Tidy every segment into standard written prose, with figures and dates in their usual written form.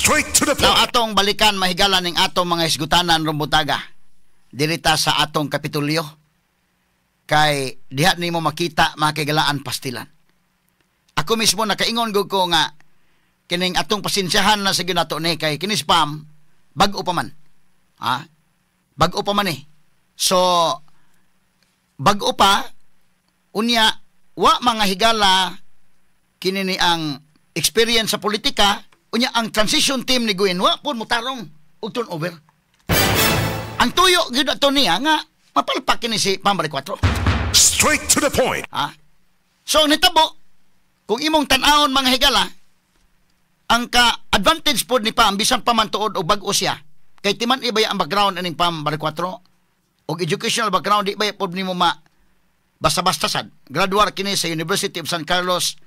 Straight to the Now point. Atong balikan, mahigala, ning atong mga hisgutanan rong buntaga. Dirita sa atong Kapitolyo. Kay diha nimo makita, mga kahigalaan, pastilan. Ako mismo nakaingon gud ko nga kining atong pasensyahan na sa ginato ni kay kini si Pam bag-o pa man. Ha? Bag-o pa man eh. So bag-o pa unya wa mga higala kini ni ang experience sa politika, unya ang transition team ni Gwen wa pud motarong og turnover. Ang tuyo gyud ato niya nga mapalpak kini si Pam Baricuatro. Straight to the point. Ha? So ang nitabo, kung imong tan-awon, mga higala, ang ka-advantage pod ni Pam bisan pa man tuod og bag-o siya, kay timan iba ang background aning Pam Baricuatro og educational background, di ba pod nimo ma basta-basta sad. Graduar kini sa University of San Carlos,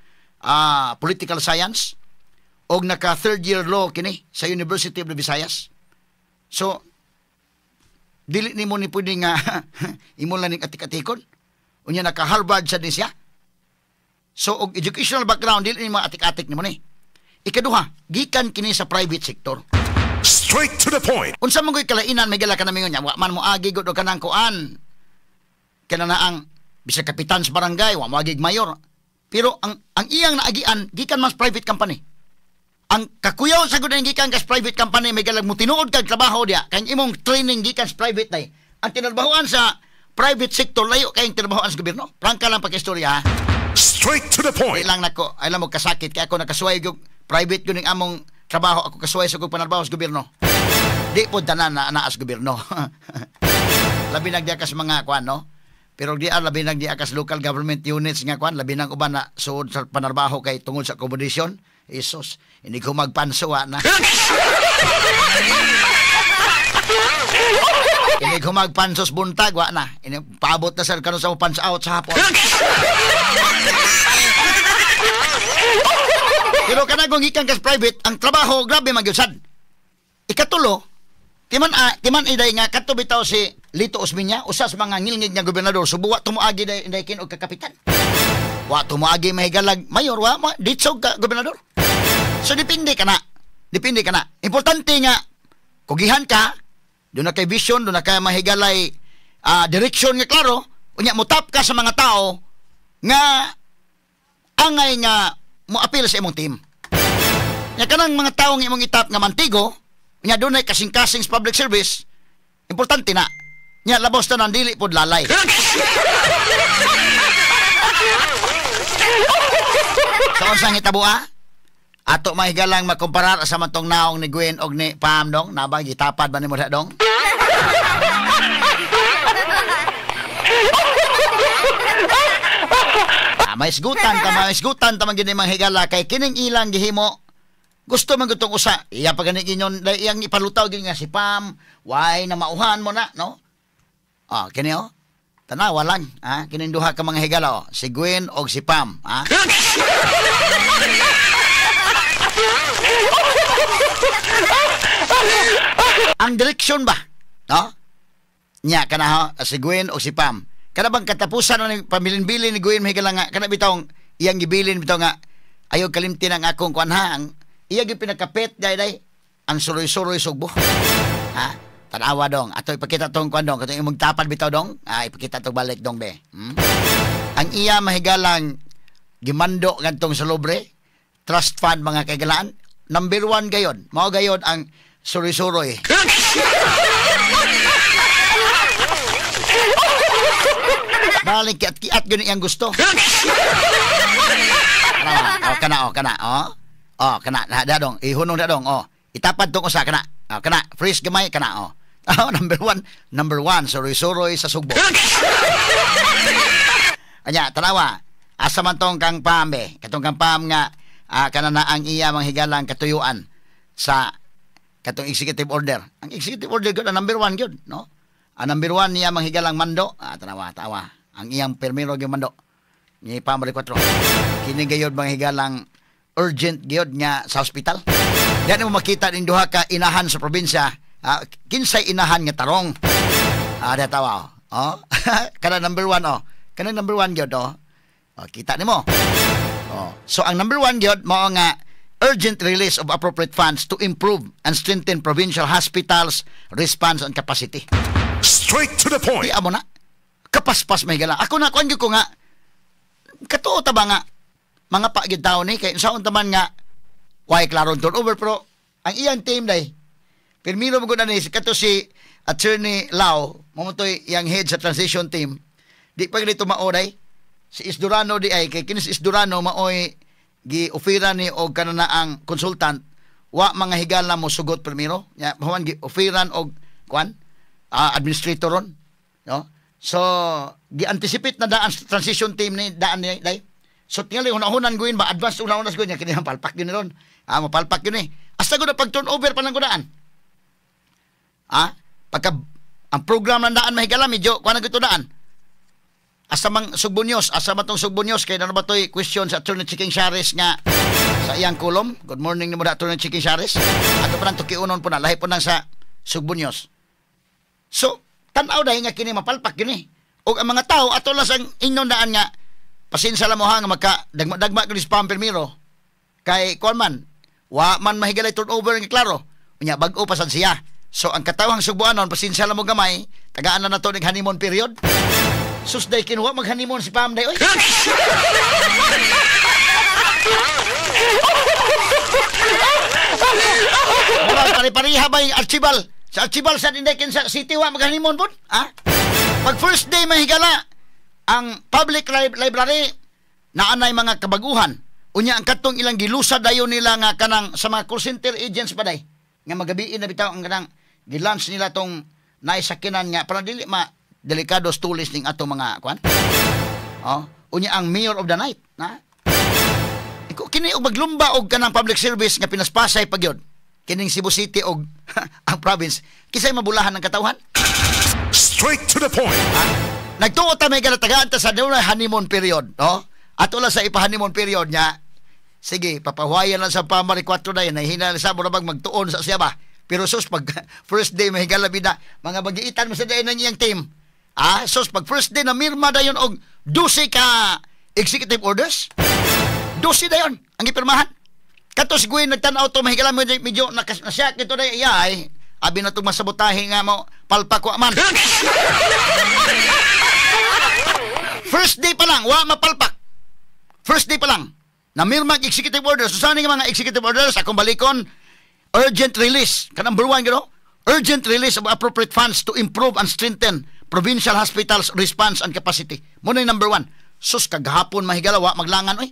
Political Science, og naka third year law kini sa University of the Visayas. So dili nimo ni pwede nga imo lang ning atik-atikon. Unya naka Harvard sad ni siya. So og educational background, dili nimo atik-atik nimo ni. Ikaduha, gikan kini sa private sector. Straight to the point. Unsa man ko'y kalainan may gala ka namingon niya, wa man mo agi gud og kanang kuan. Kana na ang bisag kapitan sa barangay, wa mo agig mayor. Pero ang iyang naagian gikan man sa private company. Ang kakuyaw sa gud ang gikan kas private company, may galag mo tinuod kag trabaho diya kay imong training gikan sa private day. Ang tinarbahoan sa private sector layo kay tinarbahoan sa gobyerno. Prangka lang pagkistorya ha. Straight to the Di point. lang nako, ay lang mo kasakit kay ako nakasuway og private yun ang among trabaho, ako kasuway sa kong panarbaho sa gobyerno. Di po tanan na naa sa gobyerno. Labi nagdiya kas mga kuan, no? Pero di labi nagdiya kas local government units nga kuan, labi nang uban na suod sa panarbaho kay tungod sa accommodation. Isos, hindi ko magpanso na. Ini ko magpansos buntag wa na. Ini paabot na sir kano sa pans out sa hapon. Pero kana kung gikan kas private, ang trabaho grabe man gyud sad. Ikatulo, timan iday nga kadto bitaw si Lito Osmeña, usa sa mga ngilngig nga gobernador, subo wa tumuagi day inday kin og kakapitan. Wa tumuagi mahigalag mayor, wa ma ditsog ka gobernador. So depende ka na. Depende ka na. Importante nga kugihan ka, doon na kay vision, doon na kay mahigalay direction nga klaro, unya mutap ka sa mga tao nga angay nga moapil sa imong team. Nya kanang mga tao nga imong itap nga mantigo, nya dunay kasing-kasing sa public service, importante na. Nya labos tanan dili pod lalay. So unsang hitabo ah? Ato mahigalang makumparar sa man tong naong ni Gwen og ni Pam dong, naba gitapad ba nimo dong? May isgutan ta man gini mga higala kay kining ilang gihimo. Gusto man gutong usa, iya pa gani inyon iyang ipalutaw gyud nga si Pam, why na mauhan mo na, no? Ah, kini oh. Tanawa lang, ha? Kining duha ka mga higala oh, si Gwen og si Pam, ha? Ang direksyon ba? No? Nya kana ho, si Gwen o si Pam. Kana bang katapusan na ni pamilin-bilin ni Gwen mahigala nga kana bitawng iyang gibilin bitaw nga ayaw kalimti ng akong kuan ha, ang iyang pinakapet day day ang suroy-suroy sugbo. Ha? Tanawa dong. Ato ipakita tong kuan dong, katong imong tapad bitaw dong. Ah, ipakita tong balik dong be. Ang iya mahigalang gimando ngadtong sa Lobre Trust Fund, mga kaigalaan, number 1 gayon. Mao gayon ang suroy-suroy. Baling kiat-kiat gani iyang gusto. Kana, oh, kana, oh, kana, oh. Oh, kana, na, da dong, ihunong da dong, oh. Itapad tong usa kana. Oh, kana, freeze gamay kana, oh. Oh, number one, suroy-suroy sa Sugbo. Anya, tanawa. Asa man tong kang Pam be? Katong kang Pam nga kana na ang iya manghigalang katuyuan sa katong executive order. Ang executive order gyud ang number 1 gyud, no? Ang number 1 niya manghigalang mando. Tanawa, tawa. Ang iyang permiro gyud mando. Ni Pam Baricuatro. Kini gayud manghigalang urgent gyud nga sa hospital. Diyan mo makita ning duha ka inahan sa probinsya. Kinsay inahan nga tarong. Da tawa. Oh. Kana number 1 oh. Kana number 1 gyud oh. Oh, kita nimo. Oh. So ang number 1 gyud mao nga Urgent release of appropriate funds to improve and strengthen provincial hospitals' response and capacity. Straight to the point. Di amo na. Kapaspas, mahigala. Ako na, kuan ko nga, katuo ta ba nga, mga pagid tao ni, kay saon taman nga, why klaro turnover, pero ang iyang team day, pirmiro mo na ni, kato si Attorney Lau, mao toy iyang head sa transition team, di pa ganito maoray, si Isdurano di ay, kay kinis Isdurano maoy gi-offera ni og kanana ang consultant, wa mga higala mo sugot primero nya human gi-offeran og kuan administrator ron, no? So gi-anticipate na daan sa transition team ni daan ni day. So tingali hunahunan guin ba, advance una-una sa guin kini, palpak yun ron, mapalpak yun eh, hasta gud pag turnover pa lang daan, pagka ang program ng daan, mahigala, medyo kuan na gito daan. Asa mang Sugbo News, asa man tong Sugbo News, kay na ba to'y question sa Attorney Chiking Sharis nga sa iyang kolom. Good morning nimo da, Attorney Chiking Sharis. Ato pa nang tukiunon po na, lahi po nang sa Sugbo News. So, tanaw dahil nga kini mapalpak kini. Og ang mga tao, ato lang sang ingnon daan nga, pasensya lang mo ha nga magka, dagma-dagma ko ni Pam Primero. Kay, kuan man, wa man mahigalay turnover nga klaro. Unya, bag-o pa sad siya. So, ang katawhang Sugbuanon, pasensya lang mo gamay, tagaan na nato ng honeymoon period. Sus day kinuha mag-honeymoon si Pam day oy. Murag pare-pareha ba yung Archibald? Sa Archibald sa Inday sa City wa mag-honeymoon pud? Ha? Pag first day mahigala ang public library naanay mga kabaguhan. Unya ang katong ilang gilusa dayon nila nga kanang sa mga call center agents pa day nga magabiin na bitaw ang kanang gilaunch nila tong naisakinan nga para dili ma delikado tulis ning ato mga kwan. Oh, unya ang mayor of the night, na. Iko kini og maglumba og kanang public service nga pinaspasay pag yun. Kining Cebu City og ang province, kisay mabulahan ng katawhan? Straight to the point. Ha? Nagtuo ta may galatagaan ta sa dunay honeymoon period, no? Ato lang sa ipa-honeymoon period niya. Sige, papahuwayan lang sa pamari 4 na yan, nahihina sa mura bag magtuon sa siya ba. Pero sus pag first day mahigala bida, mga bagiitan mo sa dayon ng iyang team. Sus pag first day na mirma dayon og 12 ka executive orders. 12 dayon ang gipirmahan. Kato si Gwen nagtan-aw to mahigala medyo nasyak ito day iya ay abi na itong masabotahe nga mo palpak wa man. First day pa lang wa mapalpak. First day pa lang namirma ang executive orders. So saan nga mga executive orders akong balikon, urgent release ka number 1 gano, urgent release of appropriate funds to improve and strengthen provincial hospitals response and capacity. Muna yung number 1. Sus, kagahapon mahigala, wa maglangan, oy.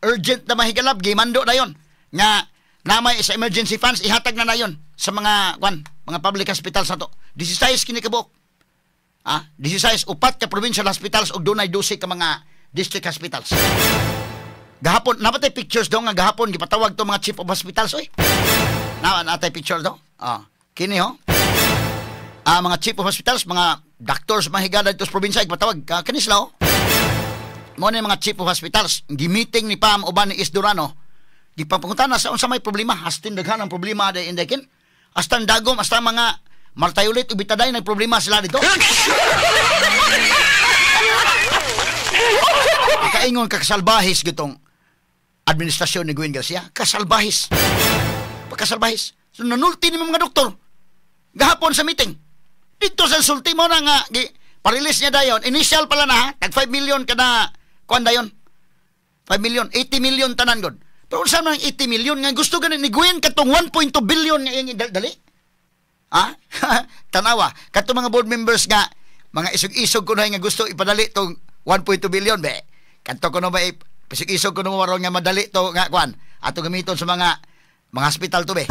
Urgent na mahigalab, gimando na yon. Nga, namay sa emergency funds, ihatag na na yon sa mga, kwan, mga public hospitals na to. 16 kini kabuok. 16, upat ka provincial hospitals og dunay 12 ka mga district hospitals. Gahapon, napatay pictures daw nga gahapon, gipatawag to mga chief of hospitals, oy. Natay picture daw. Kini ho. Mga chief of hospitals, mga doctors mahigala dito sa probinsya, ipatawag kani sila, oh. Mo na mga chief of hospitals, gi-meeting ni Pam uban ni Isdurano. Gipapangutana sa unsa may problema, hastin daghan ang problema day indekin. Hasta dagom, hasta mga Martayulit ug Bitaday nagproblema sila dito. Kaingon ka kasalbahis gitong administrasyon ni Gwen Garcia, kasalbahis. Pagkasalbahis. So nanulti ni mga doktor gahapon sa meeting. Dito sa sulti mo na nga pa-release niya dayon, initial pala na tag 5 million kada kuan dayon. 5 million, 80 million tanan god. Pero unsa man ang 80 million nga gusto gani ni Gwen katong 1.2 billion nga iyang dali? Ha? Tanawa, katong mga board members nga mga isog-isog kuno nga gusto ipadali tong 1.2 billion be. Kadto kuno ba isog-isog kuno maron nga madali to nga kuan ato gamiton sa mga hospital to be.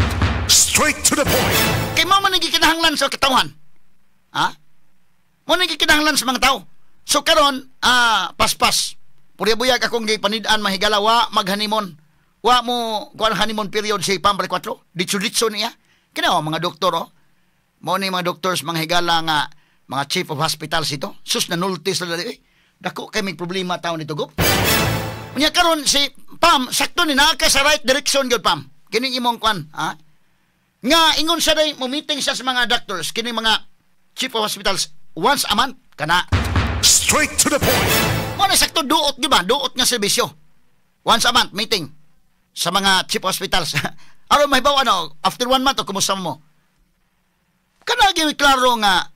Straight to the point. Kay mao man gikinahanglan sa katawhan. Ha? Mo nang gikinahanglan sa mga tao. So karon, paspas. Purya buyag akong gipanid-an mahigala wa maghanimon. Wa mo kuan honeymoon period si Pam 4. Ditso-ditso niya. Kinawa mga doktor oh. Mao ni mga doctors mga higala nga mga chief of hospitals ito. Sus nanulti sila dali. Dako kay may problema tao nito gop. Unya karon si Pam sakto ni naa ka sa right direction gyud Pam. Kining imong kuan, ha? Nga ingon sa day mo meeting siya sa mga doctors kini mga chief of hospitals once a month kana. Straight to the point. Mo na sakto duot di ba? Duot nga serbisyo. Once a month meeting. Sa mga chief hospitals. Aron mahibaw ano, after one month, o kumusta mo? Kana gyud klaro nga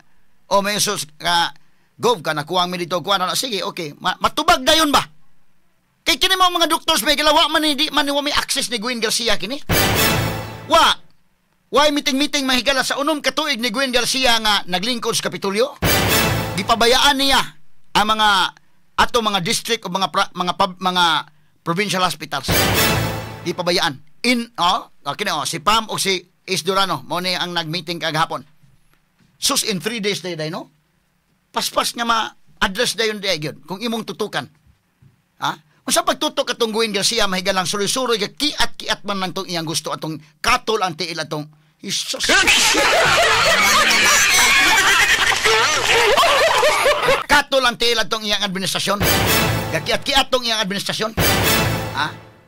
o may sus nga gov ka nakuha mi dito kuha na sige, okay, matubag dayon ba? Kay kini mo mga doctors may gilawa man ni di man ni wa may access ni Gwen Garcia kini. Wa why meeting-meeting mahigala sa 6 ka tuig ni Gwen Garcia nga naglingkod sa Kapitolyo? Gipabayaan niya ang mga ato mga district o mga pra, mga pub, mga provincial hospitals. Gipabayaan. In oh, kini oh, si Pam o si Ace Durano mo ni ang nag-meeting kagahapon. Sus, in 3 days day no? Paspas nga ma-address dayon day gyud kung imong tutukan. Ha? Unsa pagtutok atong Gwen Garcia mahigalang suroy-suroy ga kiat-kiat man lang tong iyang gusto atong katol ang tiil atong Jesus. Katol ang tiil atong iyang administrasyon. Gakiat-kiat tong iyang administrasyon. Ha?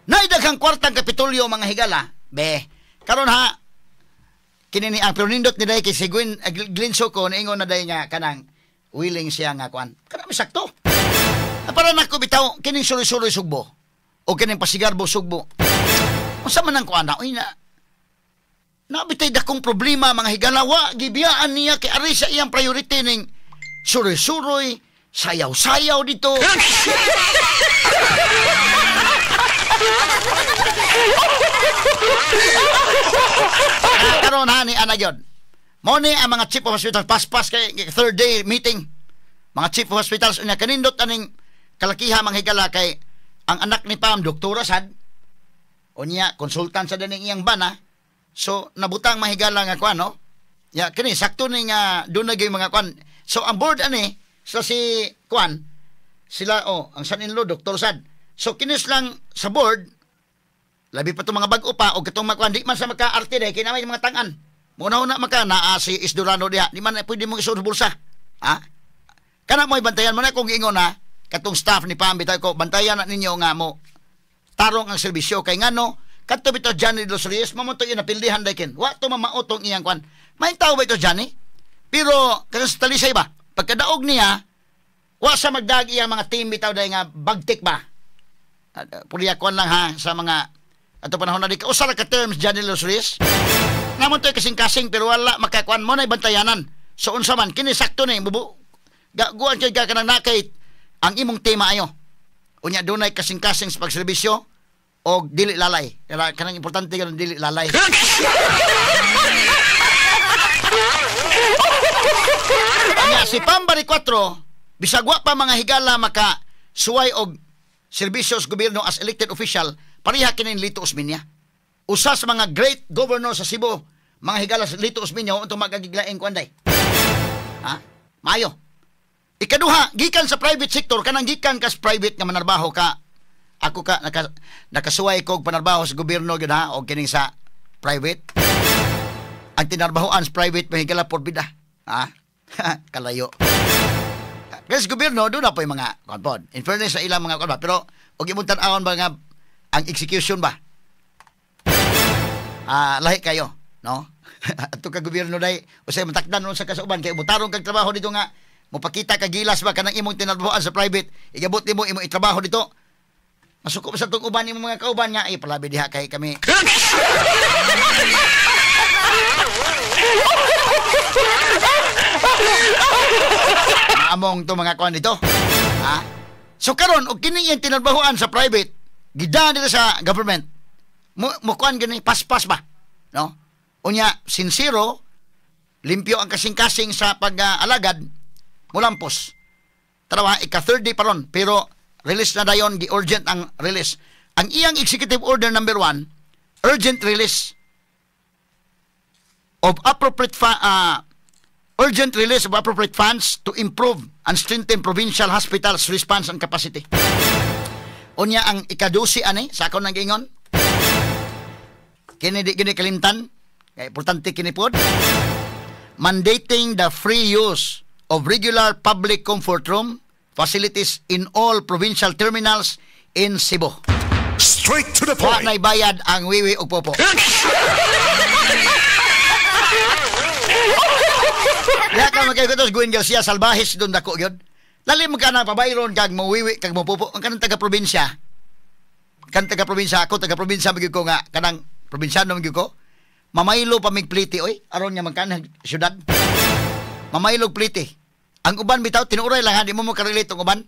Naidaghang kwartang Kapitolyo mga higala. Be, karon ha kini ni ang pero nindot ni day kay si Gwen Glenn Soco niingon na day nga kanang willing siya nga kuan. Kanang sakto. Para nako bitaw kining suroy-suroy Sugbo o kining pasigarbo Sugbo. Unsa man ang kuan na? Uy na nabitay dakong problema mga higala, wa gibiyaan niya kay ari sa iyang priority ning suroy-suroy, sayaw-sayaw dito. Karon ha ni ana gyud. Mo ni ang mga chief of hospitals paspas kay third day meeting. Mga chief of hospitals unya kanindot aning kalakiha mga higala kay ang anak ni Pam doktora sad. Unya konsultan sa dining iyang bana. So nabutang mahigala nga kuan no. Ya kini sakto ni nga dunay gyud mga kuan. So ang board ani sa si kuan sila oh ang son-in-law doktor sad. So kinis lang sa board labi pa tong mga bag-o pa og katong makuan di man sa makaarte day kay na may mga tang-an. Muna-una maka naa si Isdurano diha di man pwede mong isuod bulsa. Ha? Kana mo bantayan mo na kung giingon na katong staff ni Pam bitaw ko bantayan na ninyo nga mo tarong ang serbisyo kay ngano kadto bitaw Johnny Los Reyes mo to napildihan dayken wa to mamaotong iyang kwan. May tawo ba ito Johnny? Pero kanang sa Talisay ba pagkadaog niya wa sa magdag iyang mga team bitaw day nga bagtik ba. Puriya kwan lang ha sa mga ato panahon na di ka usa ra ka terms Johnny Los Reyes. Namon to'y kasing-kasing pero wala makakuan mo na bantayanan. So unsa man kini sakto ni bubu gaguan kay ka kanang nakay ang imong tema ayo. Unya dunay kasing-kasing sa pagserbisyo og dili lalay. Kanang importante kanang dili lalay. Unya si Pambari 4 bisag wa pa mga higala maka suway og serbisyo sa gobyerno as elected official, pareha kini Lito Osmeña. Usa sa mga great governor sa Cebu, mga higala sa Lito Osmeña untong magagiglaing kuan day. Ha? Maayo. Ikaduha, gikan sa private sector, kanang gikan ka sa private nga manarbaho ka. Ako ka nakasuway ko og panarbaho sa gobyerno gyud ha og kining sa private. Ang tinarbahoan sa private mahigala porbida. Ha? Kalayo. Kasi gobyerno doon na po yung mga kuan pod. In fairness sa ilang mga kuan ba, pero og imong tan-awon ba nga ang execution ba? Lahi kayo, no? Ato ka gobyerno day, usay matakdan nun sa kasauban kay mutarong kag trabaho dito nga mopakita ka gilas ba kanang imong tinarbahoan sa private, igabot nimo imong itrabaho dito. Masuko sa tong uban imong mga kauban nga ay palabi diha kay kami. Maamong to mga kuan dito. Ha? So karon og kini iyang tinarbahoan sa private, gidaan dito sa government. Mo kuan gani paspas ba, no? Unya sincero, limpyo ang kasing-kasing sa pag-alagad, mulampos. Tarawa ika third day pa ron, pero release na dayon, gi-urgent ang release. Ang iyang executive order number 1, urgent release of appropriate urgent release of appropriate funds to improve and strengthen provincial hospitals response and capacity. Unya ang ikadusi ani sa akon nang giingon. Kini di kini kalimtan, kay importante kini pod. Mandating the free use of regular public comfort room facilities in all provincial terminals in Cebu. Straight to the Wa point. nay bayad ang wiwi ug popo. Diha ka magkaigotos Gwen Garcia salbahis doon dako gyud. Lalim ka na pabayron kag mowiwi kag mopopo ang kanang taga probinsya. Kan taga probinsya ako, taga probinsya magyud ko nga kanang probinsyano magyud ko. Mamaylo pa mig pliti oy, aron nga magkanang syudad. Mamaylog pliti. Ang uban bitaw tinuoray lang ha, di mo makarelate ang uban.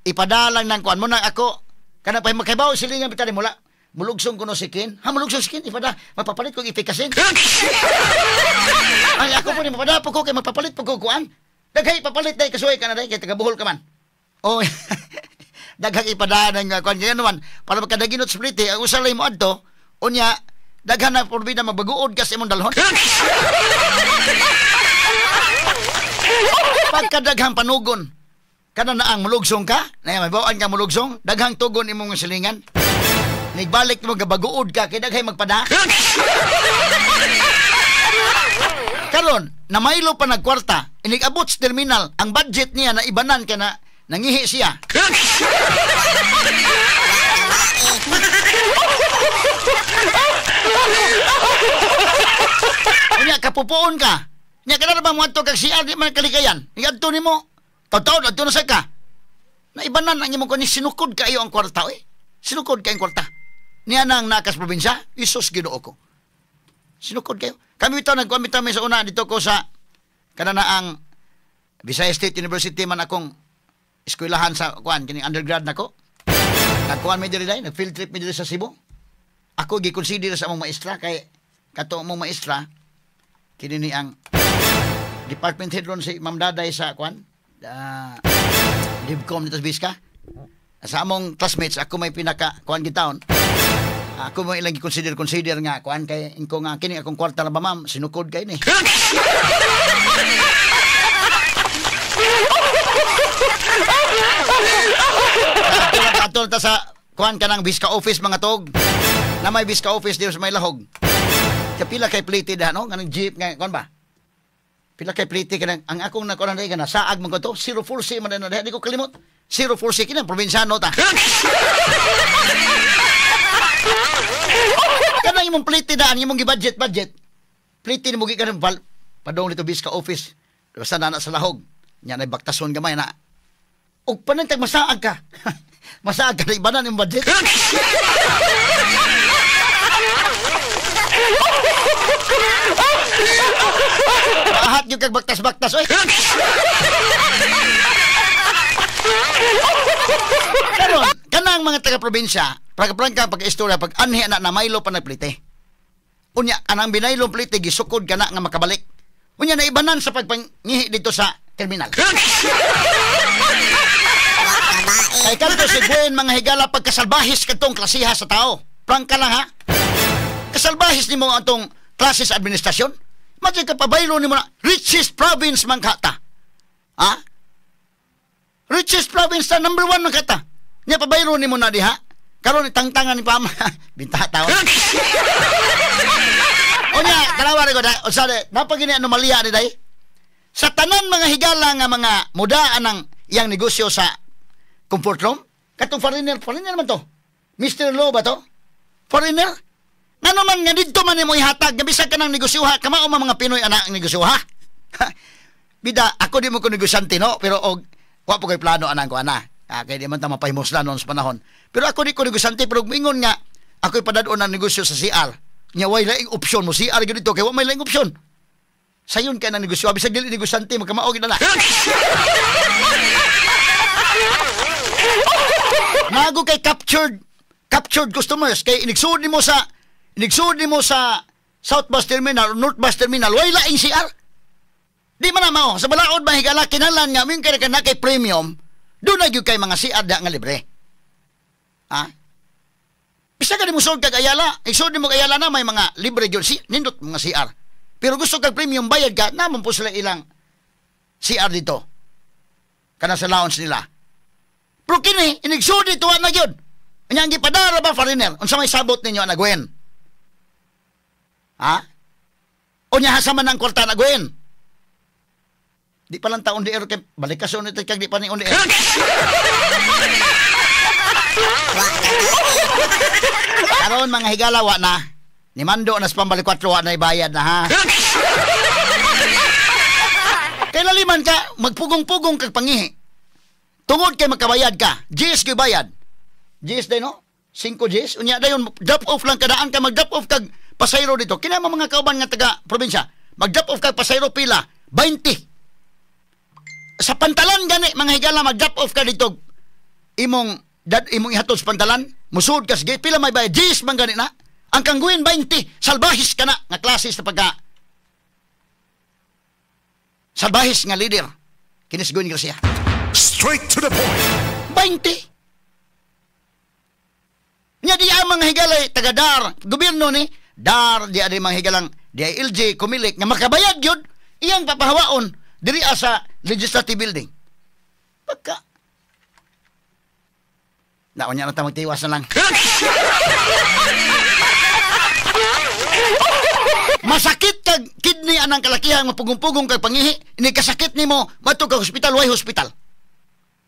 Ipadalang nang kuan mo nang ako kanang pa makaibaw silingan bitaw ni mula. Mulugsong kuno si Ken. Ha, mulugsong si Ken, ipada mapapalit kog ipikasin. Ay ako po ni mapada po ko kay magpapalit po ko kuan. Daghay papalit day kasuway ka na day kay taga Bohol ka man. Oh. Daghang ipadaan nga kuan kaya naman para makadaginot sa pliti ang usa lay mo adto unya daghan na porbida magbaguod ka sa imong dalhon. Pagkadaghang panugon kana na ang mulugsong ka, na may bawaan ka mulugsong, daghang tugon imong silingan. Nigbalik mo gabaguod ka kay daghay magpada. Karon namaylo pa nagkwarta, inigabot sa terminal ang budget niya na ibanan ka na nangihi siya. Unya kapupuon ka. Nya kana ba mo adto kag CR di man kalikayan. Iadto nimo. Taw-taw adto na sa ka. Naibanan ang imong kani sinukod kayo ang kwarta oy. Sinukod kay ang kwarta. Niya nang nakas probinsya, Isus Ginoo ko. Sinukod kayo. Kami bitaw nagkuan bitaw mi sa una dito ko sa kana na ang Visayas State University man akong eskwelahan sa kuan kining undergrad nako. Nagkuan mi diri day, nag field trip mi diri sa Cebu. Ako gi-consider sa among maestra kay kato among maestra kini ni ang department head ron si Ma'am Daday sa kuan Divcom dito sa Biska. Sa among classmates ako may pinaka kuan gitaon. Ako mo ilang gi-consider nga kuan kay inko nga kini akong kwarta na ba ma'am sinukod kay ni. Atol ta sa kuan kanang Biska office mga tog. Na may Biska office dito sa may lahog. Kapila kay plate da no kanang jeep nga kuan ba? Pila kay plate kanang ang akong nakuan na kana saag man ko to 04C man na di ko kalimot. 04C kinang probinsyano ta. Kanang imong plate daan imong gi-budget budget. Plate nimo gikan padong dito Biska office. Basta na sa lahog. Nya nay baktason gamay na. Og panantag masaag ka. Masaag ka na ibanan yung budget. Ahat yung kag baktas-baktas oy. Karon kanang mga taga-probinsya, prangka pag-istorya pag anhi na namaylo pa nagplite. Unya kanang binaylong plite gisukod kana nga makabalik. Unya naibanan sa pagpangihi dito sa terminal. Kay kanto si Gwen mga higala pagkasalbahis kadtong klasiha sa tao. Prangka lang ha. Kasalbahis nimo atong klase sa administrasyon. Matay ka pabaylo nimo na richest province man kata. Ha? Richest province ta number 1 man kata. Nya pabaylo nimo na diha. Karon itangtangan ni Pama. Binta tawo. Unya kalawa ko da unsa napagini anomalya ni day. Sa tanan mga higala nga mga mudaan ang iyang negosyo sa comfort room, katong foreigner man to. Mr. Lo ba to? Foreigner? Ngano man nga didto man nimo ihatag, nga bisag ka nang negosyo ha, kamao man mga Pinoy ana ang negosyo ha. Bida, ako di mo ko negosyante no, pero og wa po kay plano anang ko ana. Kay di man ta mapahimoslan noon sa panahon. Pero ako di ko negosyante, pero mingon nga ako'y padad-on ang negosyo sa CR. Nya way laing opsyon mo CR gyud dito kay wa may laing opsyon. Sayon kay nang negosyo, bisag dili negosyante magkamao gid na. Nago kay captured customers kay inigsuod nimo sa South Bus Terminal or North Bus Terminal way laing CR. Di man na mao sa balaod ba higala kinahanglan nga min kay na kay premium do na gyud kay mga CR da nga libre. Ha? Bisa ka nimo suod kag Ayala, igsuod nimo kag Ayala na may mga libre gyud si nindot mga CR. Pero gusto kag premium bayad ka namon po sila ilang CR dito. Kana sa lounge nila. Pero kini inigsuod dito wa na gyud. Nya ang gipadara ba foreigner? Unsa may sabot ninyo ana Gwen? Ha? Unya hasa man ang kwarta na Gwen? Di pa lang taon di air kay balik ka sa unit kag di pa ni on the air. Karon mga higala wa na. Ni Mando na sa pambalik 4 wa na ibayad na ha. Kay laliman ka magpugong-pugong kag pangihi. Tungod kay makabayad ka, GS gyud bayad. GS day no? 5 Gs, unya dayon drop off lang kadaan ka mag drop off kag pasayro dito. Kina mga kauban nga taga probinsya, mag drop off kag pasayro pila 20. Sa pantalan gani mga higala mag drop off ka dito. Imong dad imong ihatod sa pantalan, musud ka sige pila may bayad Gs man gani na. Ang kangguin 20, salbahis ka na nga klase sa pagka salbahis nga leader. Kinis Gwen Garcia. Straight to the point. 20. Nya di ang mga higalay taga DAR, gobyerno ni DAR di adi mga higalang DILG, Comelec nga makabayad gyud iyang papahawaon diri sa legislative building. Pagka naon niya na ta magtiwas na lang. Masakit kag kidney anang kalakihan mapugong-pugong kag pangihi, ini kasakit nimo madto ka hospital, way hospital.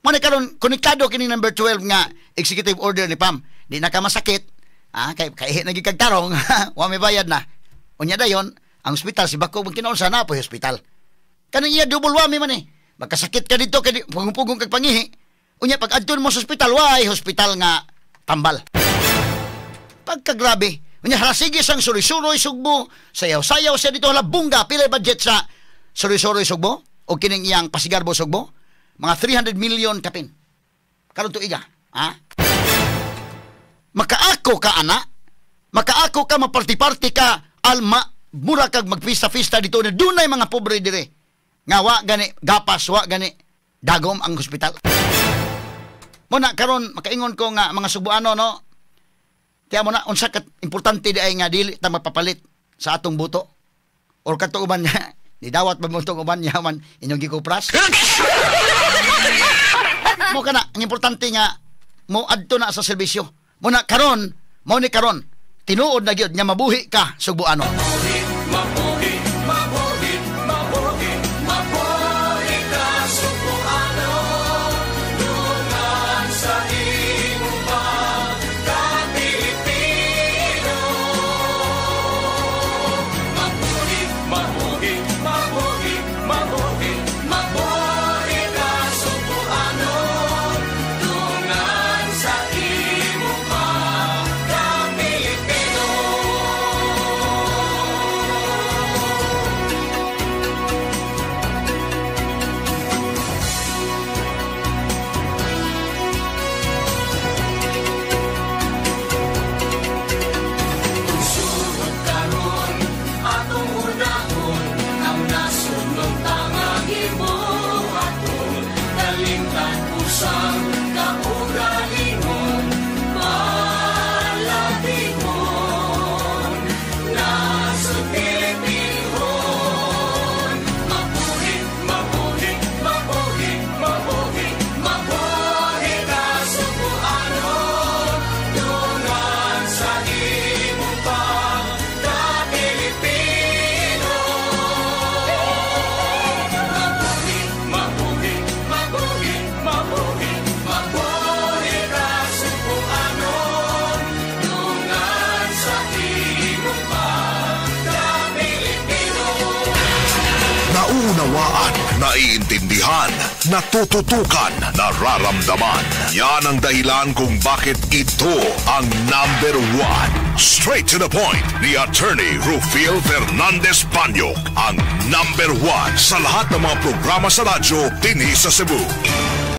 Mo na karon konektado kini number 12 nga executive order ni Pam. Di na ka masakit, kay kaihi na gyud kag tarong, wa may bayad na. Unya dayon, ang hospital si bako man kinaunsa na po hospital. Kanang iya double whammy man eh. Magkasakit ka dito kay pugong-pugong kag pangihi. Unya pag adton mo sa hospital, way hospital nga tambal. Pagkagrabe. Unya halasige sang suroy-suroy Sugbo, sayaw-sayaw siya dito hala bungga pila budget sa suroy-suroy Sugbo o kining iyang Pasigarbo Sugbo, mga 300 million kapin. Karon tuiga, ha? Makaako ka ana, makaako ka maparti-parti ka alma, mura kag magpista-pista dito na dunay mga pobre dire. Nga wa gani gapas, wa gani dagom ang hospital. Muna karon makaingon ko nga mga Sugboano no. Kaya mo na unsa ka importante di ay nga dili ta magpapalit sa atong buto. Or kato uban nga ni dawat ba mo tong uban niya man inyong gikupras. Mo kana ang importante nga mo adto na sa serbisyo. Muna karon, mao ni karon tinuod na gyud nga mabuhi ka Sugboano. Mabuhi, mabuhi, mabuhi, mabuhi ka Sugboano. Dungan sa imong pagka-Pilipino. Mabuhi, mabuhi, mabuhi, mabuhi, mabuhi ka Sugboano. Dungan sa imong pagka-Pilipino. Sugod karon atong unahon ang nasunod tanga gibuhaton, kalimtan usang kaugalingon, malabingon nasod Pilipinhon. Mabuhi, mabuhi, mabuhi, mabuhi, mabuhi ka Sugboano. Dungan sa imong pagka-Pilipino. Mabuhi, mabuhi, mabuhi, mabuhi, mabuhi ka Sugboano. Dungan sa imong pagka-Pilipino. Nauunawaan, naiintindihan, natututukan, nararamdaman. Yan ang dahilan kung bakit ito ang number 1. Straight to the point ni Attorney Rufil Fernandez Banyok, ang number 1 sa lahat ng mga programa sa radyo dinhi sa Cebu.